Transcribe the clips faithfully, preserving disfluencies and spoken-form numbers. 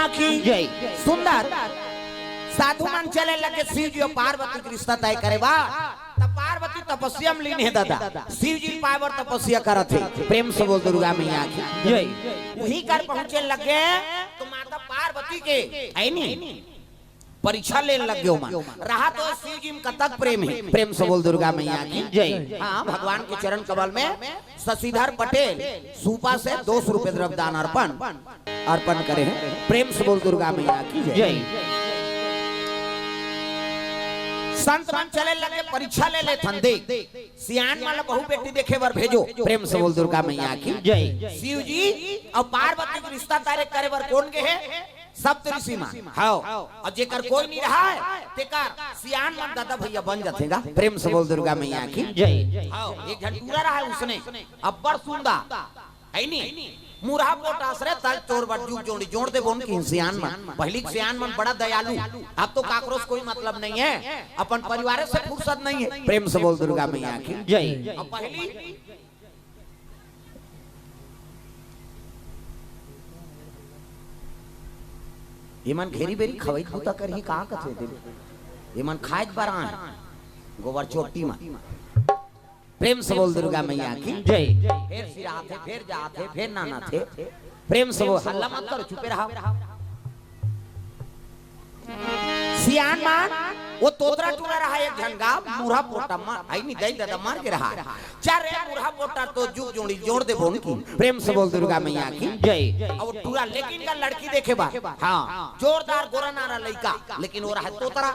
की जय। सुंदर। साधु मन चले लगे शिव जी अउ पार्वती के रिश्ता तय करे बर। त पार्वती तपस्या में लीन हे दादा, शिव जी पाए बर तपस्या करत हे। प्रेम से बोल दुर्गा मैया की जय। उही कर पहुंचे लगे त माता पार्वती के, है नी, परीक्षा लेन लग गे ओमन। रहा तो शिव जी में कतक प्रेम हे। प्रेम से बोल दुर्गा मैया की जय। हाँ, भगवान के चरण कमल में शशिधर पटेल सूपा से दो सौ रुपए द्रव्य दान अर्पण, अर्पण करे हे। प्रेम से बोल दुर्गा मैया की जय। जय। संत मन चले लगे, परीक्षा ले लेथन, देख, सियान मन ल बहू बेटी देखे बर भेजो। प्रेम से बोल दुर्गा मैया की जय। शिव जी अउ पार्वती के रिश्ता तय करे बर कोन गे हे? सप्तऋषि मन। हव। अउ जेकर कोई नइ रहय, तेकर सियान मन दादा भइया बन जाथे गा। प्रेम से बोल दुर्गा मैया की जय। हव, एक झन टूरा रहय, उसने अब्बड़ सुंदर, है नी, मुरहा पोटास रे, तल तोर बर जुग जोड़ी जोड़ दे बोन की सियान मन। पहिली के सियान मन बड़ा दयालु, अब तो काकरो से कोई मतलब नइ हे, अपन परिवार से फुर्सत नइ हे। प्रेम से बोल दुर्गा मैया की जय। अब पहिली एमन घेरी बेरी खवई बूता करही, का कथे दे? एमन खाए के बर आए, गोबर चोट्टी मन। प्रेम से बोल दुर्गा मैया की जय। फेर सिराथे, फेर जाथे, फेर नानाथे। प्रेम से बोल, हल्ला मत करो, चुपे रहो। सियान मन, वो तोतरा टूरा रहय एक झन गा, मुरहा पोटा मन, है नी, दई ददा मर गे रहय। चार रे मुरहा पोटा तो जुग जोड़ी जोड़ दे बोन की। प्रेम से बोल दुर्गा मैया की जय। अउ टूरा लेकिन गा लड़की देखे बर, हाँ, जोरदार गोरा नारा लइका, लेकिन वो रहय तोतरा।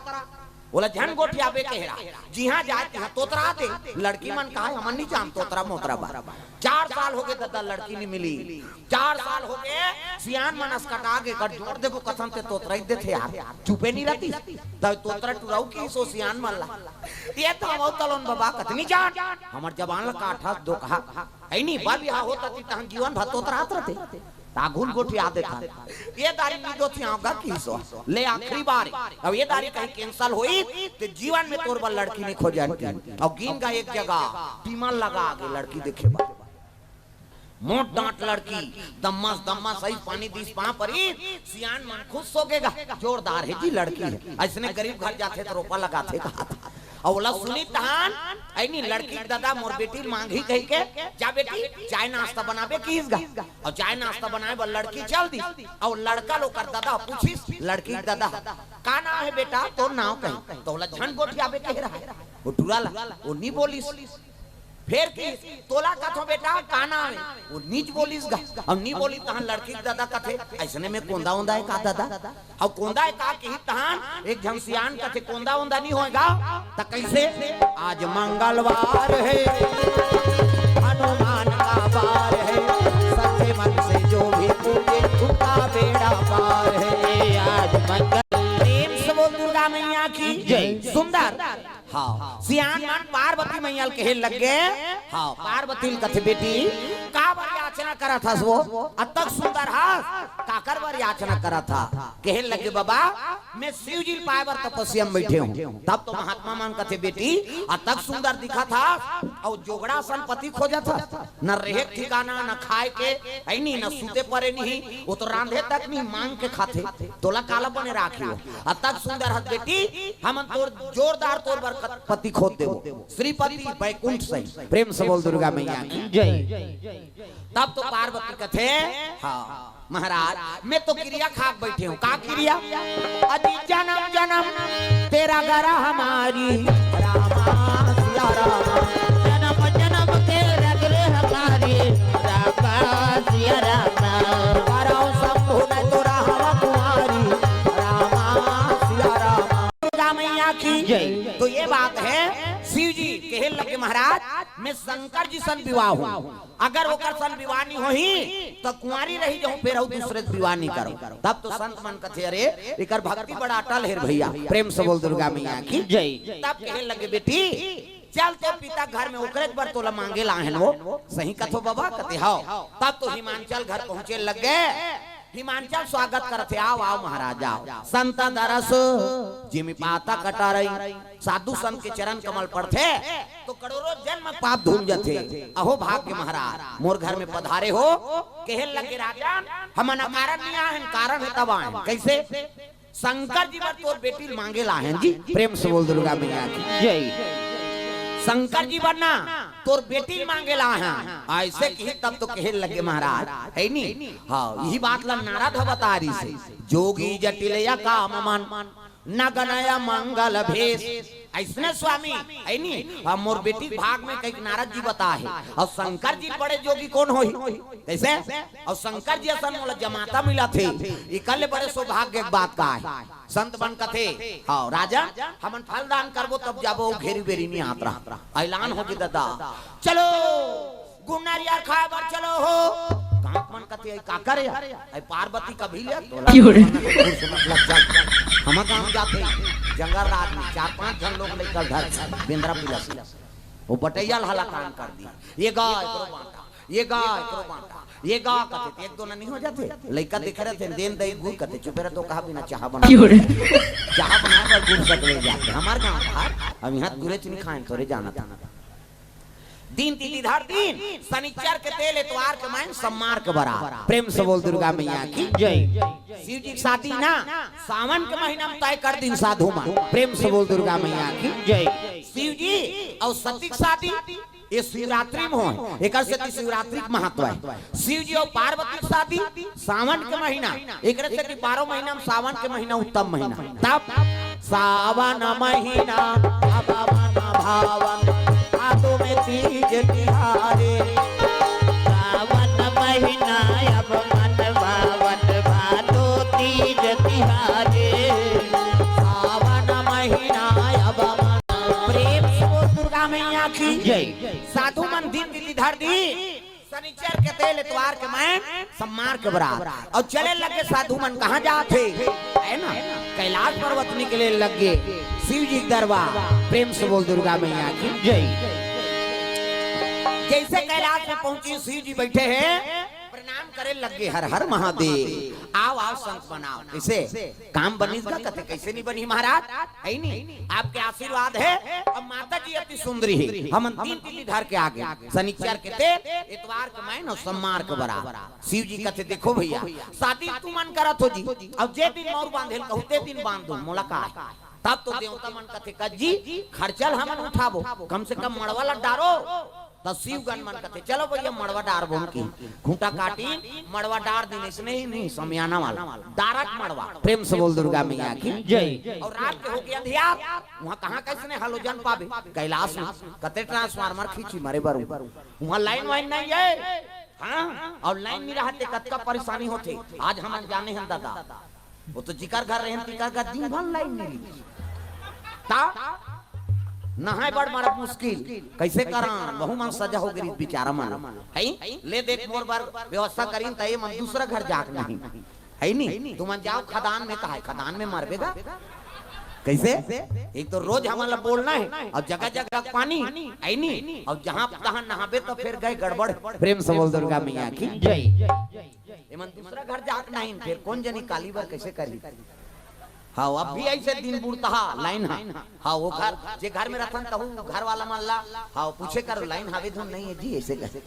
ओला झन गोठियाबे कहे रहय, जिहाँ जाय तिहाँ तोतरा दे। लड़की मन कहय, हमन नइ जान तोतरा मोतरा बर। चार साल होगे ददा, लड़की नइ मिली। चार साल होगे, सियान मन असकटा गे, कर जोड़ देबो कथन ते तोतरा ही देथे यार, चुपे नइ रहतिस। त तोतरा टुराऊ किहिस ओ सियान मन ला, ये तो हम तलोन बबा कथनी जान, हमर जबान ला काटस दो कहा। है नी, बा बिहा होता ती तहन जीवन भर तोतरात रहते। ताघुन गोठिया देथन। ये दारी नइ दोथियाव गा किहिस ओ। ले आखिरी बार। अब ये दारी कहीं cancel होई, ते जीवन में तोर बर लड़की नइ खोजन की। अउ गिन गा एक जगह, टीमन लगा गे लड़की देखे बर। मोट डांट लड़की, दम्मस दम्मस, अइस पानी दिस पाँव परी, सियान मन खुश हो गे गा। जोरदार हे जी लड़की हे। अइसने गरीब घर जाथे त रोपा लगाथे कहाथे। अउ ओला सुनी तहान, अइनी लड़की के ददा मोर बेटी ल मांगही कहिके, जा बेटी, चाय नाश्ता बनाबे किहिस गा। अउ चाय नाश्ता बनाए बर लड़की चल दिस। अउ लड़का ल ओकर ददा पूछिस, लड़की के ददा, "का नाव हे बेटा, तोर नाव कही?" त ओला झन गोठियाबे कहे रहय। ओ टुरा ला, ओ नी बोलिस। फेर किहिस, "तोला कथों बेटा, का नाव हे?" ओ नीच बोलिस गा। अउ नी बोलिस तहान लड़की के ददा कथे, "अइसने में कोंदा ओंदा हे का ददा?" अउ कोंदा हे का किहिस तहान, एक झन सियान कथे, "कोंदा ओंदा नइ होय गा।" त कइसे? आज मंगलवार है, हनुमान का वार है, सच्चे मन से जो भी पूजे, उनका बेड़ा पार है। आज मंगल प्रेम से बोल दुर्गा मैया की जय। सुंदर। हाँ, सियान मन पार्वती मैया ल कहे लग गे। हाँ, पार्वती ल कथे, "बेटी, का बर याचना करत हस वो? अतक सुंदर हस, काकर बर याचना करत हस?" कहे लग गे, "बाबा, मैं शिव जी ल पाए बर तपस्या में बैठे हूँ।" तब तो महात्मा मन कथे, "बेटी, अतक सुंदर दिखत हस, अउ जोगड़ा असन पति खोजत हस, न रहे के ठिकाना, न खाए के, है नी, न सूते परे नहीं, वो तो रांधे तक नहीं, मांग के खाथे, तोला काला बने राखी हो? अतक सुंदर हस बेटी, हमन तोर जोरदार तोर बर खत-, पति खोज देबो, श्रीपति बैकुंठ सही।" प्रेम से बोल दुर्गा मैया की जय। तब तो पार्वती कथे, "हाँ महाराज, मैं तो किरिया खा के बैठे हूँ।" "का किरिया?" "अजी जन्म जन्म तेरा गरा हमारी, रामा सिया रामा, जन्म जन्म तेरा गरे हमारी, रामा सिया रामा, करौ शंभु न तो रहवा कुंवारी, रामा सिया रामा।" दुर्गा मैया की जय। तो ये बात है, शिव जी कहे लगे, "महाराज, मैं शंकर जी सन विवाह हूँ, अगर ओकर सन विवाह नहीं होही, तो कुंवारी रही जाऊँ, फिर अउ दूसरे से विवाह नहीं करूँ।" तब तो संत मन कथे, "अरे, एकर भक्ति बड़ा अटल हे रे भैया।" प्रेम से बोल दुर्गा मैया की जय। तब कहे लगे, "बेटी, चल तो पिता घर में, ओकरे बर तोला मांगे ला हन वो।" "सही कथो बाबा?" कथे, "हव।" तब तो हिमांचल घर पहुँचे लग गे। हिमांचल स्वागत करथे, "आव, आव महाराज, आव।" संत दरस जिमि पातक टरई, साधु संत के चरण कमल पड़थे तो करोड़ों जन्म पाप धुल जथे। अहो भाग्य महाराज, मोर घर में पधारे हो। कहे लगे, "राजन, हमन अकारण नइ आए हन, कारण हे तब आए हन।" कइसे? "शंकर जी बर तोर बेटी ल मांगे ल आए हन जी।" प्रेम से बोल दुर्गा मैया की। जय। "शंकर जी बर ना, तोर बेटी ल मांगे ल आए हन।" अइसे कही तब तो कहे लगे महाराज, हे नी? हाँ, इही बात ल नारद ह बता रहिसे, "जोगी जटिल अकाम मन, नगनय मंगल भेष।" अइसने स्वामी, हे नी? अब मोर बेटी के भाग में कहिके नारद जी बताए हे। अउ शंकर जी बड़े जोगी कोन होही? कइसे? अउ शंकर जी असन मोला जमाता मिलथे, इकर ले बड़े सौभाग्य के बात का हे। संत मन कथे, "हाँ राजन, हमन फल दान करबो तब जाबो, घेरी बेरी नइ आत रहा।" ऐलान होगे ददा, "चलो गुड़ नरियर खाए बर चलो हो।" गाँव मन कथे, "अई काकर यार, अई पार्वती कभी ले तोला?" क्यों रे? गुड़ से मतलब चल, हम गाँव जाथे, जंगल रात में चार पांच झन लोग लइका धर बेंदरा पिलस, वो बटैया ल हलाकान कर दिस, "ये गा एकरो बांटा, ये गा एकरो बांटा, ये गा," कथे, "एक दो नइ हो जाथे?" लइका देखे रहिथे, "देन दई गुड़," कथे, "चुपे रह तो कहा बिना चाहा बना।" क्यों रे? चाहा बना बर गुड़ सकले जाथे। हमार गाँव धार, अब यहाँ गुरेच नइ खाएन, तोरे जानत हन। दिन तिथि धर दिन, सनिचर के तेल, एतवार के मैन, सम्मार के बरात। प्रेम से बोल दुर्गा मैया की। जय। शिव जी के शादी ना सावन के महीना में तय कर दिन साधु मन। प्रेम से बोल दुर्गा मैया की। जय। शिव जी अउ सती के शादी ये शिवरात्रि में होय, एकर सेती शिवरात्रि के महत्व हे। शिव जी अउ पार्वती के शादी सावन के महीना, एकरे सेती बारह महीना में सावन के महीना उत्तम महीना। तब सावन महीना अब मन भावन, भादो में तीज तिहारे। सावन महीना अब मन भावन, भादो तीज तिहारे। सावन महीना अब मन, प्रेम से बोल दुर्गा मैया की। जय। साधु मन दिन तिथि धर दी, सनिचर के तेल, एतवार के मैन, सम्मार के बरात। अउ चले लगे साधु मन, कहाँ जात हे? हे ना, कैलाश पर्वत निकले लगे, शिव जी के दरबार। प्रेम से बोल दुर्गा मैया की। जय। जइसे कैलाश में पहुंची, शिव जी बइठे हे, प्रणाम करे लगे, "हर हर महादेव, आव आव संत बनाव।" कइसे? काम बनिस गा? कथे, "कइसे नइ बनही महाराज? हे नी, आपके आशीर्वाद हे।" अब माता जी अति सुंदरी हे, हमन दिन तिथि धर के आगे, सनिचर के तेल, एतवार के मैन अउ सम्मार के बरात। शिव जी कथे, "देखो भइया, शादी तुमन करत हो जी, अब जे दिन मउर बांधे ल कहू ते दिन बांध दो, मोला का हे?" तब तो देवता मन कथे, "कस जी, खर्चा ल हमन उठाबो, कम से कम मड़वा ल डारो।" त शिवगन मन कथे, "चलो भइया, मड़वा डारबो।" उनकी खूंटा काटिन, मड़वा डार दिन, अइसने ही नहीं, समियाना वाला डारक मड़वा। प्रेम से बोल दुर्गा मैया की। जय। अउ रात के होगे अंधियार, उहाँ कहाँ कइसने हलोजन पाबे? कैलाश में कते ट्रांसफार्मर खींची मरे बर, उहाँ लाइन वाइन नइ हे। हाँ, अउ लाइन नइ रहत ते कतका परेशानी होथे। आज हमन जाने हन ददा, वो तो जिकर घर रहेन, तिकर घर दिन भर लाइन नइ रही। ता नहाए बर बड़ा मुश्किल, कइसे करन? वहू मन सजा होगे रहिस बिचारा मन। हे, ले देख मोर बर व्यवस्था करिन, त ये मन दूसरा घर जाके नहाही। हे नी, तुमन जाव खदान में, कहा हे खदान में मरबे गा? कइसे? एक तो रोज हमन ला बोलना हे, अउ जगह जगह पानी, हे नी, अउ जहाँ तहाँ नहाबे त फेर गए गड़बड़। प्रेम से बोल दुर्गा मैया की। जय। एमन दूसरा घर जाके नहाही, फेर कोन जनी काली बर कइसे करही? हाँ, अब भी अइसे दिन बुड़तहा लाइन हा। हाँ, वो घर, जे घर में रथन तहू घर वाला मन ला, हाँ, पूछे करो, "लाइन हावे धुन नइ हे जी?" अइसे कहे।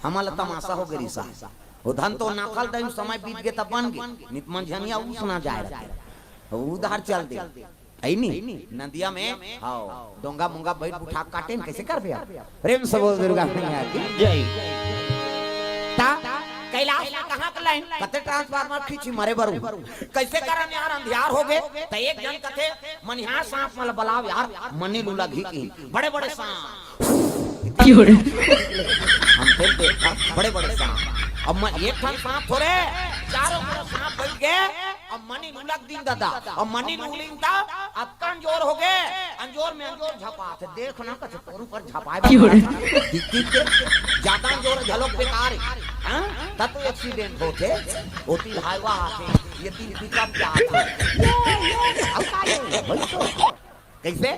हमन ला तमाशा होगे रहिस। वो धन तो नाखल दई, समय बीत गे तब बन गे, नित मंझनिया उसना जाए रथे। वो उधार चल दे। हे नी, नदिया में, हाँ, डोंगा मोंगा बइठ उठा काटेन, कइसे करबे आप? प्रेम से बोल दुर्गा मैया की। जय। ता कैलाश में कहाँ के लाइन? कते ट्रांसफार्मर खींची मरे बर। कइसे करन यार, अंधियार होगे। त एक झन कथे, "मनिहार सांप मन ला बलाव यार, मनी लू लगही कही।" बड़े बड़े सांप। क्यों रे? हम तेल देखा, बड़े बड़े सांप। अब मैं एक ठन सांप थोरे, चारों तरफ सांप बइठ गे। अब मनी लू लग दिन ददा, अब मनी लू लिन ता, अतका अंजोर होगे, अंजोर में अंजोर झपाथे, देख ना कथे तोर ऊपर झपाए क्यों रे? दिख दिख के, जादा अंजोर झलोक बेकार हे, हाँ? तब तो एक्सीडेंट होथे, ओती हाईवा आथे, ये तीन पिकअप जाथे। अब का हे? वही तो। कइसे?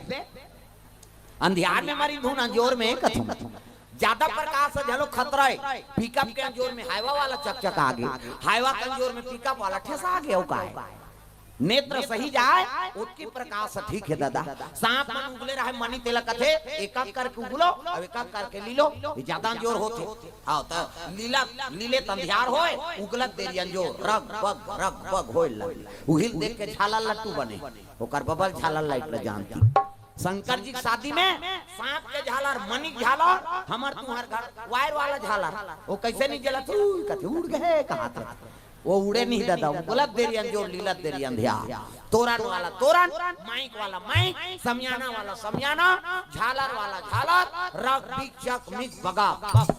अंधियार में मरी धुन अंजोर में कथू। ज्यादा प्रकाश से घलो खतरा हे। पिकअप के अंजोर में हाइवा वाला चकचका गे, हाइवा के अंजोर में पिकअप वाला ठेसा गे, अउ काय? नेत्र सही जाय, ओतकी प्रकाश ठीक हे ददा। सांप मन उगले रहय मनी, तेला कथे, एक-एक करके उगलो, अउ एक-एक करके लीलो, ये ज्यादा अंजोर होथे। हाँ, त लीला, लीले त अंधियार होय, उगलत देरी अंजोर, रग बग, रग बग होय लगे। उही ल देख के झालर लट्टू बने, ओकर बबा ल झालर लाइट ल जानती। शंकर जी के शादी में सांप के झालर, मनी के झालर, हमर तुंहर घर वायर वाला झालर, वो कइसे नइ जलत हे, कथे उड़ गे, कहाथे। वो उड़े नहीं ददा, उगलत देरी अंजोर, लीलत देरी अंधियार। तोरन वाला तोरन, माइक वाला माइक, समियाना वाला समियाना, झालर वाला झालर, रग बिग चक मिक बगा बग।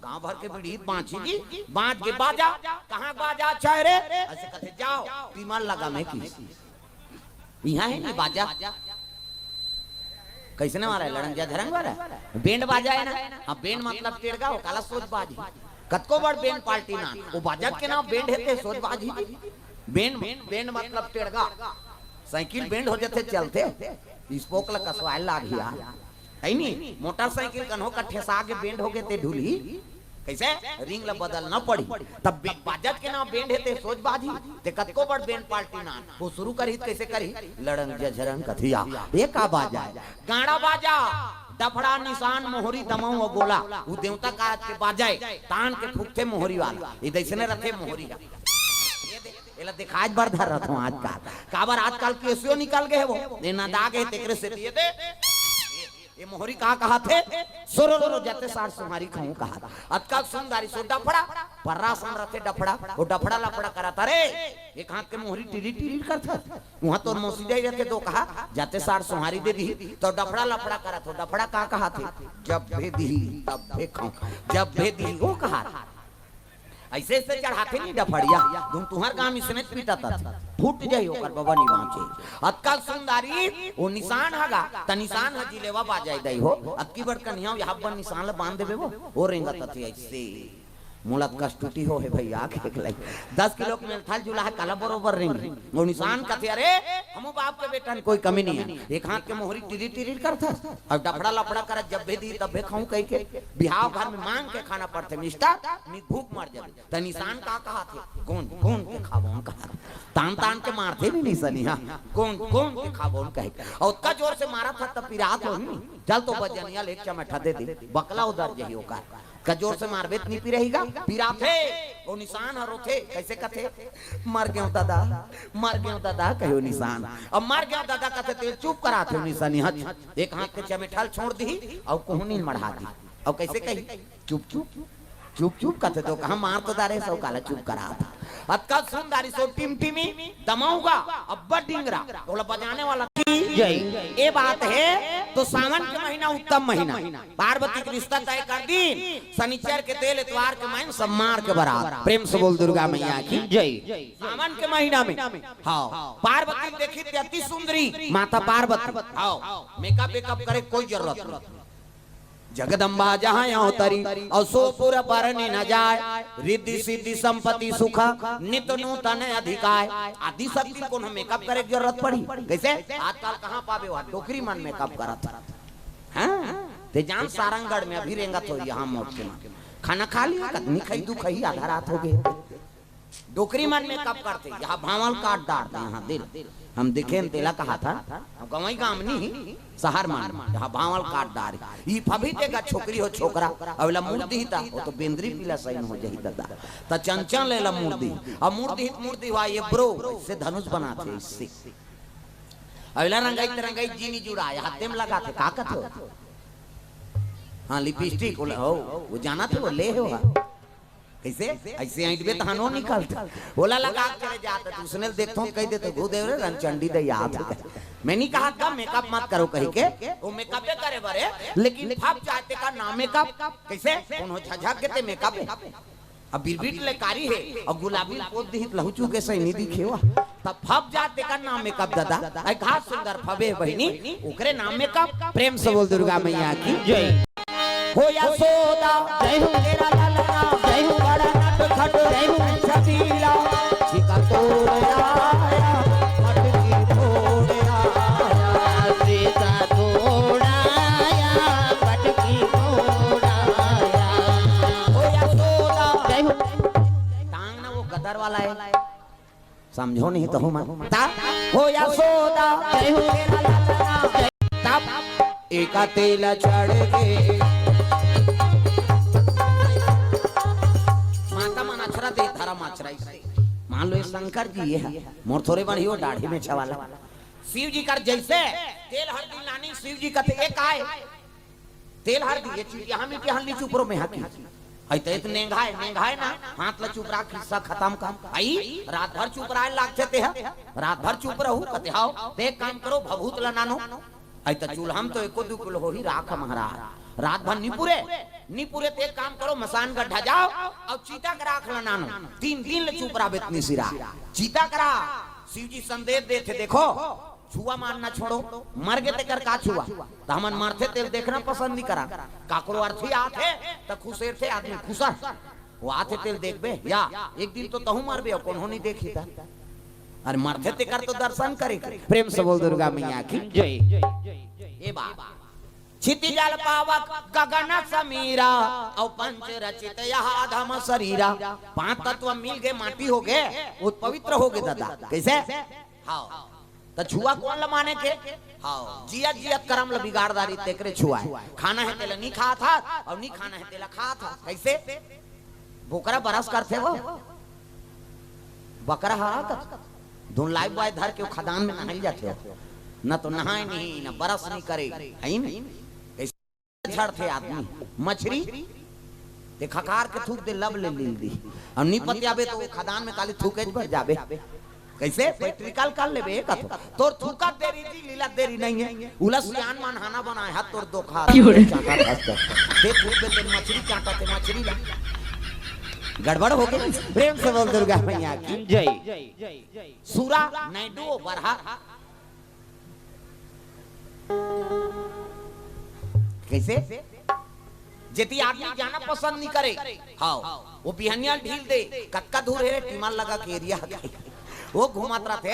गांव भर के बीड़ी बांची जी, बांच के बाजा, कहाँ बाजा चाहे रे, अइसे कथे जाव, टीमर लगा में की। इहाँ हे नहीं बाजा। कइसने वाला हे? लड़ंगिया झरंग वाला? बेंड बाजा हे ना? हाँ, बेंड मतलब टेड़गा, वो काला सोज बाजी। कतको बड़ बेंड पार्टी ना, वो बाजा के नाम बेंड हे ते सोज बाजी। बेंड, बेंड मतलब टेड़गा। साइकिल बेंड हो जाथे, चलथे। स्पोक ला कसवाए लाग ही यार। हे नी? मोटरसाइकिल कन्हो का ठेसा के बेंड हो गे ते ढुलही। कइसे? रिंग ला बदलना पड़ी। तब बे-, बाजत के नाम बेंड हे ते सोज बाजी। ते कतको बड़ बेंड पार्टी ना, वो शुरू करही त कइसे करही? लड़ंग जझरंग कथिया। ये का बाजा हे? गाड़ा बाजा, डफड़ा निसान मोहरी दमऊ अगोला। वो देवता काज के बाजा हे, तान के फूकथे मोहरी वाला। ये दइसने रथे मोहरी हा। ये दे, एला दिखाए बर धर रथों आजकल। काबर आजकल केसियो निकल गे हे वो। ये नंदा गे हे तेकरे से ये दे। ये मोहरी का कहाथे? सोरो लो लो जाते सार सुहारी खाऊं कहा। अतका सुंदरी सो डफड़ा, पर्रा सन रथे डफड़ा, वो डफड़ा लफड़ा करत हे रे। एक हाथ के मोहरी टिरी टिरी करत हे। उहाँ तोर मौसी जाई रथे तो कहा, जाते सार सुहारी दे दी, तो डफड़ा लफड़ा करत हो, डफड़ा का कहाथे? जब भे दी, तब भे खाऊं, जब भे दी, वो कहा। अइसे अइसे चढ़ाथे नहीं डफड़िया, धुन तुंहर गांव इसने पीटत हे, फूट जाही ओकर बबा नहीं बांचे। अतका सुंदरी, वो निसान हगा, त निसान ह जिलेवा बाजाय दई हो, अतकी बड़ कन्हिया, यहाँ बन निसान ल बांध देबे वो, वो रेंगत हे अइसे। मोला त कस टूटी हो हे भइया, आँख एक लई। दस किलो के मेलथल जुला हे, काला बरोबर रेंगी। वो निसान कथे, "अरे, हमू बाप के बेटा न, कोई कमी नहीं हे।" एक हाथ के मोहरी टिरी टिरी करथस, अउ डफड़ा लफड़ा करत, "जब भे दी, तब भे खाऊं," कहि के। बिहाव घर में मांग के खाना पड़थे, मिस्टर, नहीं भूख मर जाबे। त निसान का कहाथे? गोंद, गोंद के खाबोन कहा। तान, तान के मारथे नहीं निसनिया। गोंद, गोंद के खाबोन कहे। अउ ओतका जोर से मारत हे, त पिरात होही। चल तो बजनिया ले एक चमेठा दे दे। बकला उधर जही ओकर। का जोर से मारबे त नहीं पिरही गा? पिराथे। वो निसान ह रोथे। कइसे कथे? "मर गेंव ददा, मर गेंव ददा," कहे वो निसान। अब "मर गेंव ददा" कथे ते चुप कराथे वो निसनिया। एक हाथ के चमेठा ल छोड़ दिही, अउ कोहनी ल मढ़ा दिही। अउ कइसे कही? चुप, चुप, चुप, चुप कथे तो कहा, मार तो डारे सो काला चुप करा। अतका सुंदरी सो टिमटिमी, दमऊ गा, अब्बड़ डिंगरा, ओला बजाने वाला की जय। ये बात हे, तो सावन के महीना उत्तम महीना, पार्वती के रिश्ता तय कर दी, सनिचर के तेल, एतवार के माइन सब मार के बरात। प्रेम से बोल दुर्गा मैया की जय। सावन के महीना में, हाँ, पार्वती देखी थी अति सुंदरी माता पार्वती, हाँ, मेकअप वेकअप करे कोई जरूरत नहीं। जगदम्बा जहाँ अवतरी, अउ सो पुर बरनि न जाय। रिद्धि सिद्धि संपत्ति सुख, नित नूतन अधिकाय। आदि शक्ति ल कोनो मेकअप करे के जरूरत पड़ी? कइसे? आजकल कहाँ पाबे वो? डोकरी मन मेकअप करत हे। हाँ? ते जान सारंगढ़ में अभी रेंगत हो यहाँ मोट के मन। खाना खा लिया, कतनी खाई, दू खाई, आधा रात हो गे। डोकरी मन मेकअप करथे, यहाँ भांवल काट डारथे, यहाँ दिल। हम देखेन तेला कहाथन, गंवई गांव नहीं, शहर मन, यहाँ भांवल काट डारे। ई फभी तेगा छोकरी हो छोकरा, अउ एला मूड़ दिही ता, वो तो बेंदरी पीला सही हो जाही ददा। त चंचल एला मूड़ दिही, अउ मूड़ दिही त मूड़ दिही वा ये ब्रो, अइसे धनुष बनाथे, अइसे। अउ एला रंगई त रंगई जी नी जुड़ा, ये हाथे में लगाथे, का कथे हो? हाँ, लिपस्टिक, वो, हो, वो जानथे वो, ले हो, हाँ। कइसे? अइसे अइंटबे तहान ओ निकलथे। ओला लगा के चले जात हे, त उसने ल देखथों, कहि देथे, "गुरुदेव रे, रंगचंडी दई आत हे।" मैं नहीं कहा था मेकअप मत करो कहि के, वो मेकअपे करे बर हे, लेकिन फब जाय तेकर नाम मेकअप। कइसे? कोनो झझक के ते मेकअप हे। अब बिरबिट ले कारी हे, अउ गुलाबी ल पोत दिही त लहू चूके सही नहीं दिखे वा। तब फब जाय तेकर नाम मेकअप ददा, अइ घात सुंदर फबे बहिनी, ओकरे नाम मेकअप। प्रेम से बोल दुर्गा मैया की जय। हो यशोदा, जय हो। तेरा ललना, जय हो। बड़ा नटखट, जय हो। छबीला, छिका तोड़ आया, मटकी फोड़ आया। छिका तोड़ आया, मटकी फोड़ आया। समझो नहीं तहू मन। तब हो यशोदा, तब एका तेल चढ़ के। माता मन अछरा दे, धरम अछरा इसे। मान लो ये शंकर जी ये है, मोर थोरे बड़ी हो दाढ़ी में छवाला। शिव जी कर जैसे तेल हरदी लानी, शिव जी कथे एक आए। तेल हरदी, ये चीज यहाँ मिट्टी हल्ली चुप रो में हकी। आई तो इत नेंघाए, नेंघाए ना, हाथ ला चुप रहा, खिस्सा खत्म कर। आई रात भर चुप रहा लागथे ते ह, रात भर चुप रहू कथे हाव। ते एक काम करो, भभूत ला नानो। आई तो चूल्हा में तो एको दू किलो होही राख महाराज। रात भर निपुरे, निपुरे ते एक काम करो, मसान गड्ढा जाओ और चीता के राख ला नानो। तीन दिन ले चुप रहा बेतनी सिरा। चीता करा शिव जी संदेश देथे, देखो छुआ मारना छोड़ो, मर गे तेकर का छुआ? त हमन मरथे तेल देखना पसंद नहीं करा। काकरो अर्थी आथे त खुसेरथे आदमी, खुसर। वो आथे तेल देखबे या एक दिन तो तहू मरबे, अउ कोनो नहीं देखी त। अरे मरथे तेकर तो दर्शन करे के। प्रेम से बोल दुर्गा मैया की। जय। ए बा, क्षिति जल पावक गगन समीरा, अउ पंच रचित यह अधम शरीरा। पांच तत्व मिल गए, माटी हो गए, वो पवित्र हो गए दादा। कैसे? हाँ। त छुआ कोन ल माने के? हाँ, जियत जियत करम ल बिगाड़ डारी तेकरे छुआ है। खाना है तेला नी खात हस, अउ नी खाना है तेला खात हस। कैसे? बोकरा बरस करथे वो? बकरा हरा कत धुन लाइफ बॉय धर के वो खदान में नहाई जाथे हो। न तो नहाए नहीं, न बरस नहीं करे, है ही नहीं। झड़थे आदमी। मछरी ते खकार के थूक दे, लब ले लील दी। अउ नी पतियाबे तो खदान में काली थूके भर जाबे। कैसे? प्रैक्टिकल कर लेबे कथो। तोर थूका देरी जी, लीला देरी नहीं है। उलस ज्ञान मान हाना बनाए हाथ तोर दो खा। क्यों रे? चाटा हंस दे। ते थूक दे, ते मछरी चाटा, ते मछरी ला। गड़बड़ हो गई। प्रेम से बोल दुर्गा मैया की। जय। सुरा नायडू बरहा। कैसे? जेती आदमी जाना पसंद नहीं करे, हाँ, वो बिहनिया ढील दे, कतका दूर है, टीमर लगा के एरिया है। वो घूमत रहते,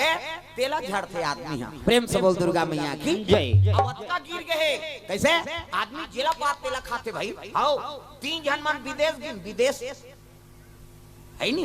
तेला झड़ते आदमी है। प्रेम से बोल दुर्गा मैया की। जय। अब अतका गिर गए, कैसे? आदमी जेला पात तेला खाते भाई। हाँ, तीन झन मन विदेश दिन, विदेश है नी?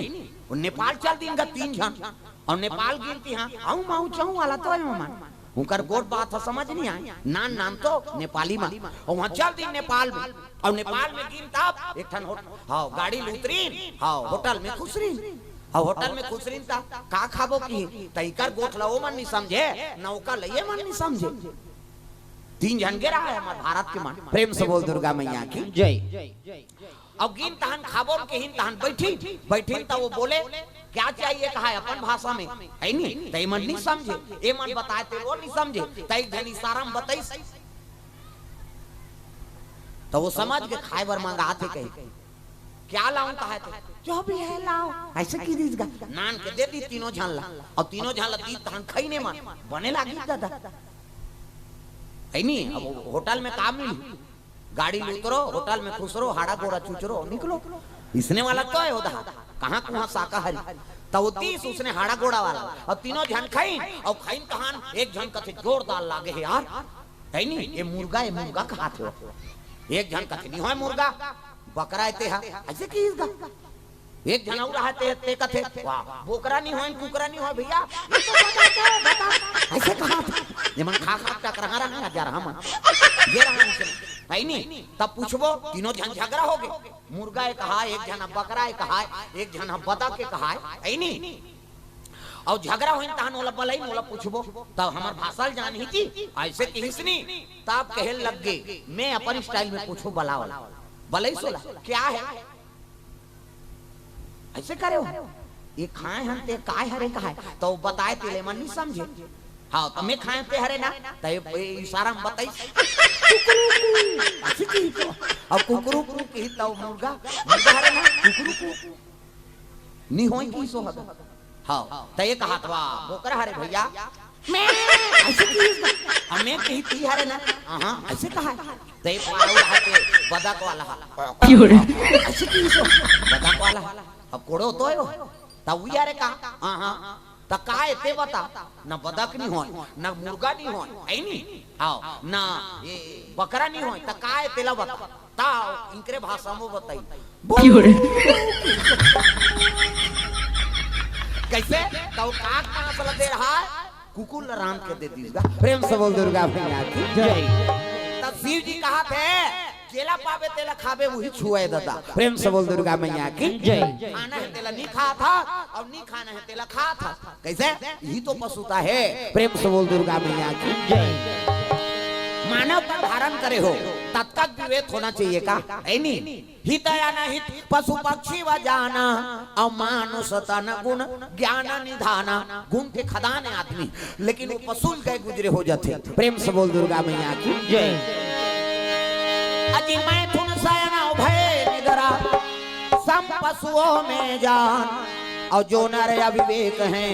वो नेपाल चल दिन का तीन झन, अउ नेपाल गिनती हाँ, आऊ माऊ चाऊ वाला तो है मन। उनकर गोट बात ह समझ नहीं आए, नान नान तो नेपाली मा। अउ वहाँ चल दिन नेपाल में, अउ नेपाल में गिन तब एक ठन होट-, हाँ, गाड़ी ल उतरिन, हाँ, होटल में खुसरिन, हाँ, होटल में खुसरिन ता का खाबो की, त इकर गोठ ला ओ मन नहीं समझे, न ओकर ला ये मन नहीं समझे। तीन झन गे रहा है हमार भारत के मन। प्रेम से बोल दुर्गा मैया की। जय। अब गिन तहन खाबो के हिन तहन बैठी, बैठिन त वो बोले, "क्या चाहिए?" कहा है अपन भाषा में, है नी? त एमन नहीं समझे, एमन बताए ते वो नहीं समझे, त एक झन इशारा में बताइस, त वो समझ के खाए बर मंगात हे कही, "क्या लाऊं?" कहा है तो, "जो भी है लाओ," ऐसे की दीस गा। नान के दे दी तीनों झन ला, अउ तीनों झन ला दी तहन खई ने मन, बने लागी दादा, है नी? अब होटल में काम मिली, गाड़ी ल उतरो, होटल में खुसरो, हाड़ा गोड़ा चुचरो, निकलो। इसने वाला तो है उधार, कहाँ कुहाँ शाकाहारी। त वो दीस उसने हाड़ा गोड़ा वाला, अउ तीनों झन खइन, अउ खइन तहन एक झन कथे जोरदार लागे हे यार, है नी? ये मुर्गा, ये मुर्गा कहाथे हो। एक झन कथे नहीं होय मुर्गा, बकरा हे ते हा, ऐसे की इसका। एक झन अउ रहा ते, ते कथे, "वाह, बोकरा नहीं होय, कुकरा नहीं होय भैया, ये तो बता क्या है, बता।" ऐसे कहा था। ये मन खा खा टकरा रहा है, जा रहा मन। ये रहा इनसे। है नी? तब पूछबो, तीनों झन झगड़ा हो गए। मुर्गा एक हा, एक झन बकरा एक हा, एक झन बतख एक हा, है नी? अउ झगड़ा होइन तहन ओला बलई, ओला पूछबो, तब हमर भाषा ल जानही जी, ऐसे कहिस नी, तब कहे लग गे, मैं अपन स्टाइल में पूछो बलाओ, बलई सोला, "क्या है?" ऐसे करे हो, "ये खाए हन ते काय हरे कहाए?" तो बताए तेले मन नहीं समझे। हाँ, तो मैं खाए ते हरे ना, तो ये, ये इशारा में बताई, "कुकरू कू।" ऐसे की तो, अब कुकरू कू की तो मुर्गा, मुर्गा हरे ना, कुकरू कू। नहीं होई की सो हद। हाँ, त एक हाथवा बोकरा हरे भैया। मैं ऐसे की, अब मैं कही ती हरे ना, हाँ, ऐसे कहा। त एक पारो हाथे बदक वाला हा। क्यों रे? ऐसे की सो बदक वाला हा। अब कोड़ो तो है वो। त वी हरे का, हाँ, हाँ। त का है ते बता, न बदक नहीं होय, न मुर्गा नहीं होय, है नी? हाँ, न ये बकरा नहीं होय, त का है तेला बता। ताव इनकरे भाषा में बताई। क्यों रे? कैसे? तो काग मांस ला दे रहा है, कुकुर ला रांध के दे दीस गा। प्रेम से बोल दुर्गा मैया की जय। तब शिव जी कहा थे, जेला पाबे तेला खाबे, वही छुए दादा। प्रेम से बोल दुर्गा मैया की जय। खाना है तेला नहीं खा था, और नहीं खाना है तेला खा था। कैसे? यही तो पशुता है। प्रेम से बोल दुर्गा मैया की जय। मानव का धारण करे हो, तत्काल विवेक होना चाहिए का? है नहीं? हित अनहित पशु पक्षी व जाना, और मानुष तन गुण ज्ञान निधाना। गुण के खदान है आदमी, लेकिन वो पशु गए गुजरे हो जाते। प्रेम से बोल दुर्गा मैया की जय। अजी मैथुन सयन भय निद्रा, सम पशुओं में जान, और जो नर अविवेक हैं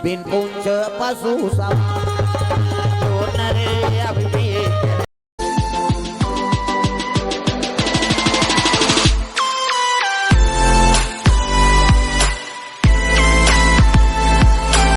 बिन पुंछ पशु समान।